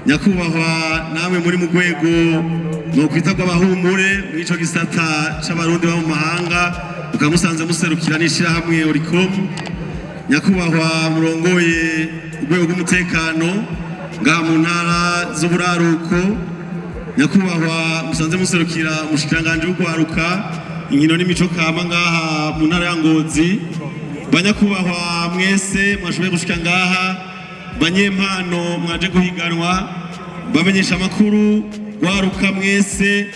Nyakubahwa namwe muri mu rwego nokwita rw'abahumure mw'ico gisata c'Abarundi bo mu mahanga, mukaba musanze muserukira n'ishirahamwe Oricom. Nyakubahwa murongoye urwego rw'umutekano ngaha mu ntara z'uburaruko, nyakubahwa musanze muserukira umushikiranganji w'urwaruka, inkino n'imico kama ngaha mu ntara ya Ngozi, banyakubahwa mwese mwashoboye gushika ngaha, banyempano mwaje guhiganwa, bamenyesha amakuru, rwaruka mwese,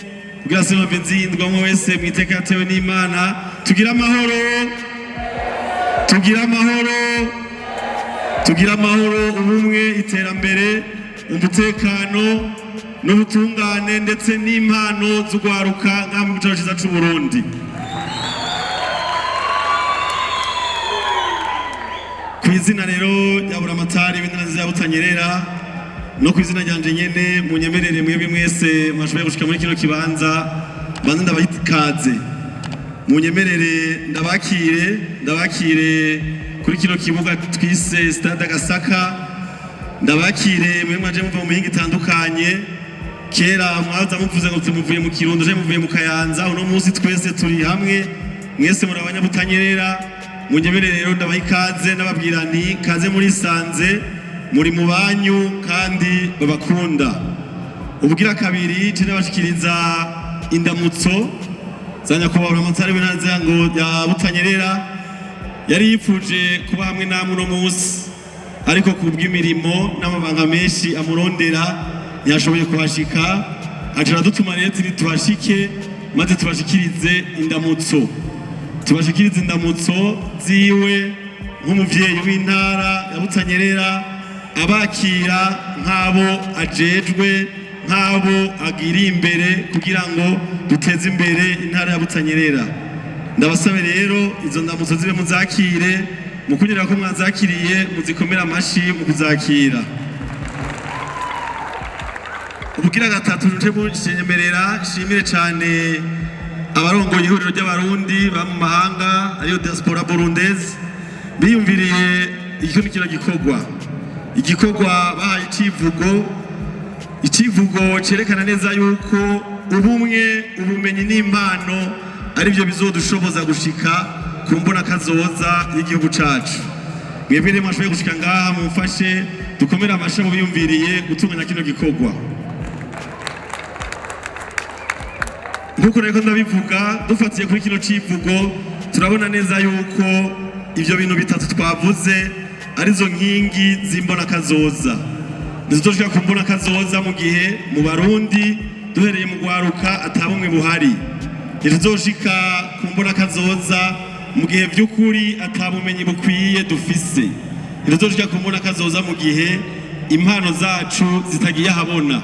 kugira sinove nzindwa, mwe wese mwiteka yatewe n'Imana, tugira amahoro, tugira amahoro, tugira amahoro, ubumwe, iterambere, umutekano n'ubutungane, ndetse n'impano z'urwaruka ngaha mu gihugu cyiza c'u Burundi. Ku izina rero rya Buramatari w'intara nziza ya Butanyerera no ku izina ryanje nyene, munyemerere mwebwe mwese mwashoboye gushika muri kino kibanza banze ndabakaze, munyemerere ndabakire, ndabakire kuri kino kibuga twise Stade Gasaka. Ndabakire mwe mwaje muva mu mihinga itandukanye. Kera mwaza muvuze ngo muvuye mu Kirundo canke muvuye mu Kayanza, uno munsi twese turi hamwe, mwese muri Abanyabutanyerera. Munyemerere rero ndabaha ikaze, nababwira nti kaze muri sanze, muri mu banyu kandi babakunda. Ubwira kabiri ce nabashikiriza indamutso za nyakubahwa Buramatari w'intara ngo ya Butanyerera. Yari yipfuje kuba hamwe namwe uno munsi, ariko ku bw'imirimo n'amabanga menshi amurondera ntiyashoboye kuhashika. Aca aradutuma rero turi tuhashike maze tubashikirize indamutso, tubashikirize indamutso ziwe nk'umuvyeyi w'intara ya Butanyerera, abakira nk'abo ajejwe, nk'abo agiriye imbere kugira ngo duteze imbere intara ya Butanyerera. Ndabasabe rero izo ndamutso zibe muzakire, mu kugira ko mwazakiriye muzikomere amashi mu kuzakira. Ubugira gatatu, nje mushenyemerera nshimire cane abarongoye ihuriro ry'Abarundi ba mu mahanga, ariyo diaspora burundaise, biyumviriye ikino kino gikorwa, igikorwa bahaye icivugo, icivugo cerekana neza yuko ubumwe, ubumenyi n'impano aribyo bizodushoboza gushika ku mbona kazoza y'igihugu cacu. Mwebwe rero mwashoboye gushika ngaha, mumfashe dukomere amashi abo biyumviriye gutunganya kino gikorwa. Nk'uko rero ndabivuga, dufatiye kuri kino civugo, turabona neza yuko ivyo bintu bitatu twavuze arizo nkingi z'imbona kazoza. Ntituzoshika ku mbona kazoza mu gihe mu Barundi, duhereye mu rwaruka, atabumwe buhari. Ntituzoshika ku mbona kazoza mu gihe vy'ukuri atabumenyi bukwiye dufise. Ntituzoshika ku mbona kazoza mu gihe impano zacu zitagiye ahabona.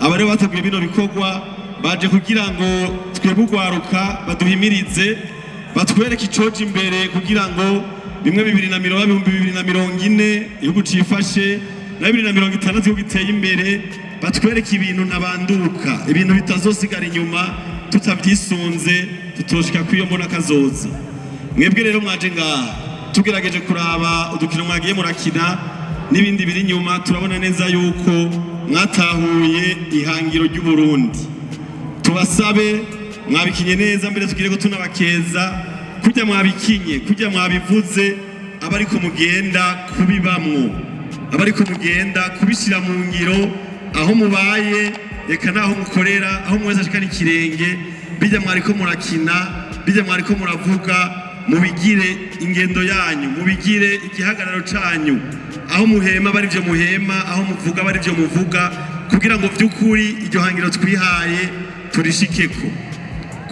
Aba rero bateguye bino bikorwa baje kugira ngo twebwe urwaruka baduhimirize, batwereke icoja imbere, kugira ngo bimwe 2020, 2040 igihugu cifashe, na 2060 igihugu giteye imbere, batwereke ibintu ntabanduka, ibintu bitazosigara inyuma. Tutabyisunze tutoshika kw'iyo mbona kazoza. Mwebwe rero mwaje ngaha, tugerageje kuraba udukino mwagiye murakina n'ibindi biri inyuma, turabona neza yuko mwatahuye ihangiro ry'Uburundi. Tubasabe, mwabikinye neza, mbere tugire ko tunabakeza kurya mwabikinye, kurya mwabivuze, abariko mugenda kubibamwo, abariko mugenda kubishira mu ngiro aho mubaye, reka naho mukorera, aho mwese ashikana ikirenge. Bijya mwariko murakina, bijya mwariko muravuga, mubigire ingendo yanyu, mubigire igihagararo canyu. Aho muhema bari byo muhema, aho muvuga bari byo muvuga, kugira ngo vy'ukuri iryo hangiro twihaye turishikeko.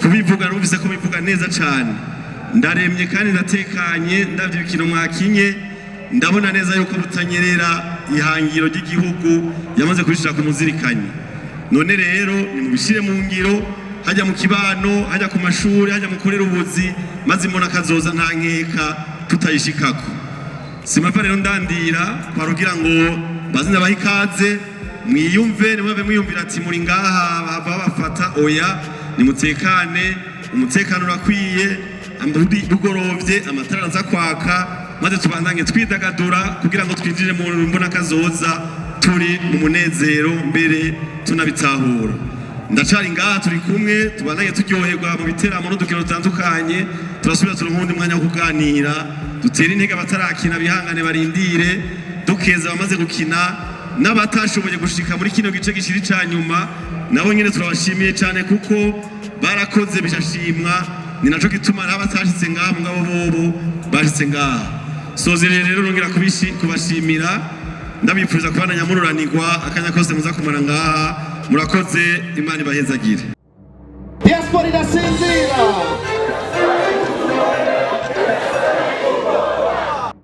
Kubivuga numvise ko bivuga neza cane, ndaremye kandi ndatekanye. Ndavye ibikino mwakinye, ndabona neza yuko Butanyerera ihangiro ry'igihugu yamaze kubishira ku muzirikanyi. None rero nimubishire mu ngiro, hajya mu kibano, hajya ku mashuri, hajya mukorera ubuzi, maze imbona kazoza nta nkeka tutayishikako. Simava rero ndandira kwarugira ngo baze ndabaha ikaze, mwiyumve, nimwave mwiyumvira ati muri ngaha bahava babafata. Oya, nimutekane, umutekano urakwiye. Bugorovye amatara araza kwaka, maze tubandanye twidagadura kugira ngo twinjire mu mbona kazoza. Turi mu munezero, mbere tunabitahura. Ndacari ngaha, turi kumwe, tubandanye turyoherwa mu biteramo n'udukino dutandukanye. Turasubira turonka uwundi mwanya wo kuganira, dutere intege abatarakina bihangane barindire, dukeza abamaze gukina n'abatashoboye gushika muri kino gice gishiri ca nyuma. Nabo nyene turabashimiye cyane kuko barakoze bishashimwa. Ni naco gituma n'abatashitse ngaha mugabo bobo bashitse ngaha. Sozereye rero, nongera kubashimira, ndabipfuza kubandanya mururanirwa akanya kose muza kumara ngaha. Murakoze, Imana ibahezagire. Diaspora irasinzira.